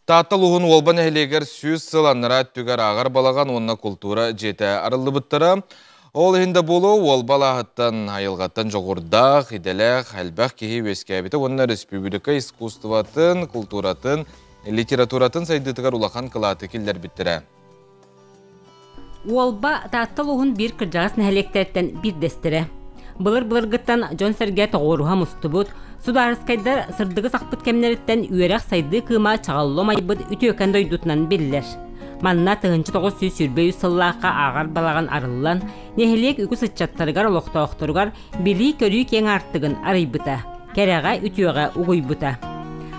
Таатта улууһун Уолба нэһилиэгэр 100 сыл аннараа өттүгэр ааҕар балаҕан уонна култуура дьиэтэ арыллыбыттара. Ол иһин да буолуо, Уолба алааһыттан, айылҕаттан дьоҕурдаах, идэлээх, элбэх киһи үөскээбитэ уонна республика искусствотын, култууратын, литературатын сайдыытыгар улахан кылааты киллэрбиттэрэ. Уолба Таатта улууһун биир кырдьаҕас нэһилиэктэриттэн биирдэстэрэ. Былыр-былыргыттан дьон-сэргэ тоҕуоруһа мустубут, судаарыскайдар сырдыгы сахпыт кэмнэриттэн үөрэх-сайдыы кыыма чаҕылла умайбыт үтүөкэн дойдутунан биллэр. Манна 1923 сыллаахха ааҕар балаҕан арыллан, нэһилиэк үгүс ыччаттарыгар, олохтоохторугар билии-көрүү киэҥ аартыгын арыйбыта, кэрэҕэ, үтүөҕэ угуйбута.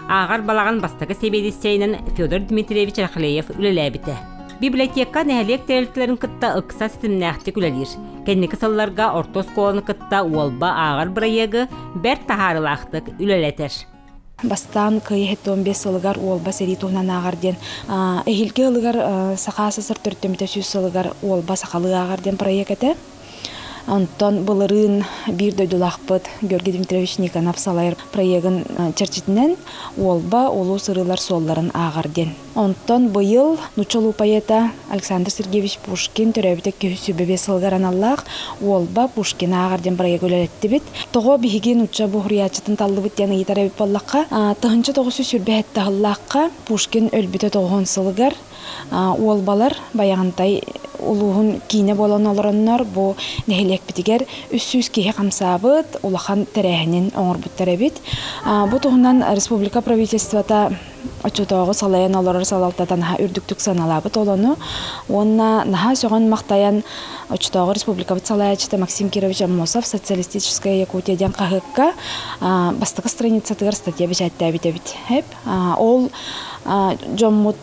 Ааҕар балаҕан бастакы сэбиэдиссэйинэн Федор Дмитриевич Рахлеев үлэлээбитэ. Библиотека нэһилиэк тэрилтэлэрин кытта ыкса ситимнээхтик үлэлиир. Кэнники сылларга орто оскуоланы кытта Уолба ааҕар бырайыагы бэрт таһаарыылаахтык үлэлэтэр. Бастаан Кыайыы 75 сылыгар Уолба сэрии туһунан ааҕар диэн эһиилги ылыгар Саха СССР төрүттэммитэ 100 сылыгар Уолба сахалыы ааҕар диэн проект этэ. Онтон былырыын биир дойдулаахпыт Георгий Дмитриевич Никонов салайар проегын чэрчитинэн Уолба улуу сырыылар суолларын ааҕар диэн. Онтон быйыл нуучча улуу поэта Александр Сергеевич Пушкин төрөөбүтэ 225 сылыгар аналлаах Уолба Пушкин ааҕар диэн проегы үлэлэттибит. Тоҕо биһиги нуучча буһуруйааччытын таллыбыт диэн ыйытар эбит буоллахха, 1927 сыллаахха Пушкин өлбүтэ тоҕуһун сылыгар Уолбалар Байаҕантай улууһун киинэ буолан олороннор бу нэһилиэкпитигэр 300 киһи хамсаабыт улахан тэрээһинин оҥорбуттар эбит. Бу туһунан республика правительствота оччотооҕу салайан олорор салалтата наһаа үрдүктүк сыаналаабыт олону уонна наһаа сөҕөн-махтайан оччотооҕу республикабыт салайааччыта Максим Кирович Аммосов «Социалистическая Якутия» диэн хаһыакка бастакы страницатыгар статья бэчээттээбит эбит. Ол дьоммут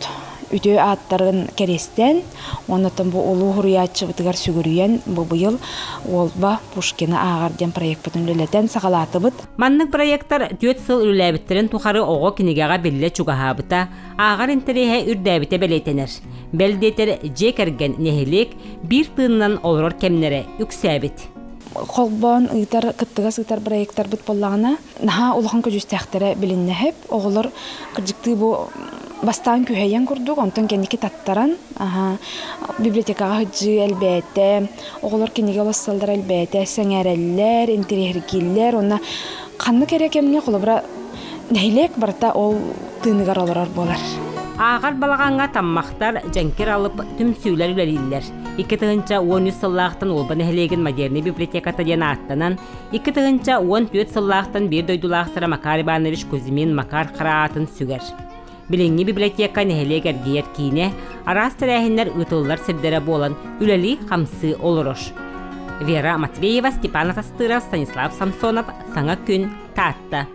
үтүө ааттарын кэриэстээн, уонна бу улуу суруйааччыбытыгар сүгүрүйэн, бу быйыл Уолба Пушкина ааҕар диэн проекпытын үлэлэтэн саҕалаатыбыт. Маннык проектар 4 сыл үлэлээбиттэрин тухары оҕо кинигэҕэ биллэ чугаһаабыта, ааҕар интэриэһэ үрдээбитэ бэлиэтэнэр. Бэл диэтэр, дьиэ кэргэн, нэһилиэк биир тыынынан олорор кэмнэрэ үксээбит. Холбоон ыытар, кыттыгас ыытар проектарбыт буоллаҕына, наһаа улахан көдьүүстээхтэрэ билиннэһип оҕолор кырдьыктыы бу бастаан күһэйэн курдук онтон кэнники таттаран библиотекаҕа сылдьыы элбээтэ оҕолор кинигэ олоссаллар элбээтэ сэҥээрэллэр интэриэһиргииллэр уонна ханнык эрэ кэмҥэ холобура нэһилиэк барыта ол тыыныгар олорор буолар. Ааҕар балаҕаҥҥа таммахтар, дьэҥкир алып түмсүүлэр үлэлииллэр. 2013 сыллаахтан Уолба нэһилиэгин модернай библиотеката диэн ааттанан, 2014 сыллаахтан биир дойдулаахтара Макар Иванович Кузьмин Макар Хара аатын сүгэр. Билиҥҥи библиотека нэһилиэк эргийэр киинэ, араас тэрээһиннэр ыытыллар сирдэрэ буолан үлэлии-хамсыы олорор. Вера Матвеева, Степан Атастыров, Станислав Самсонов, Саҥа күн, Таатта.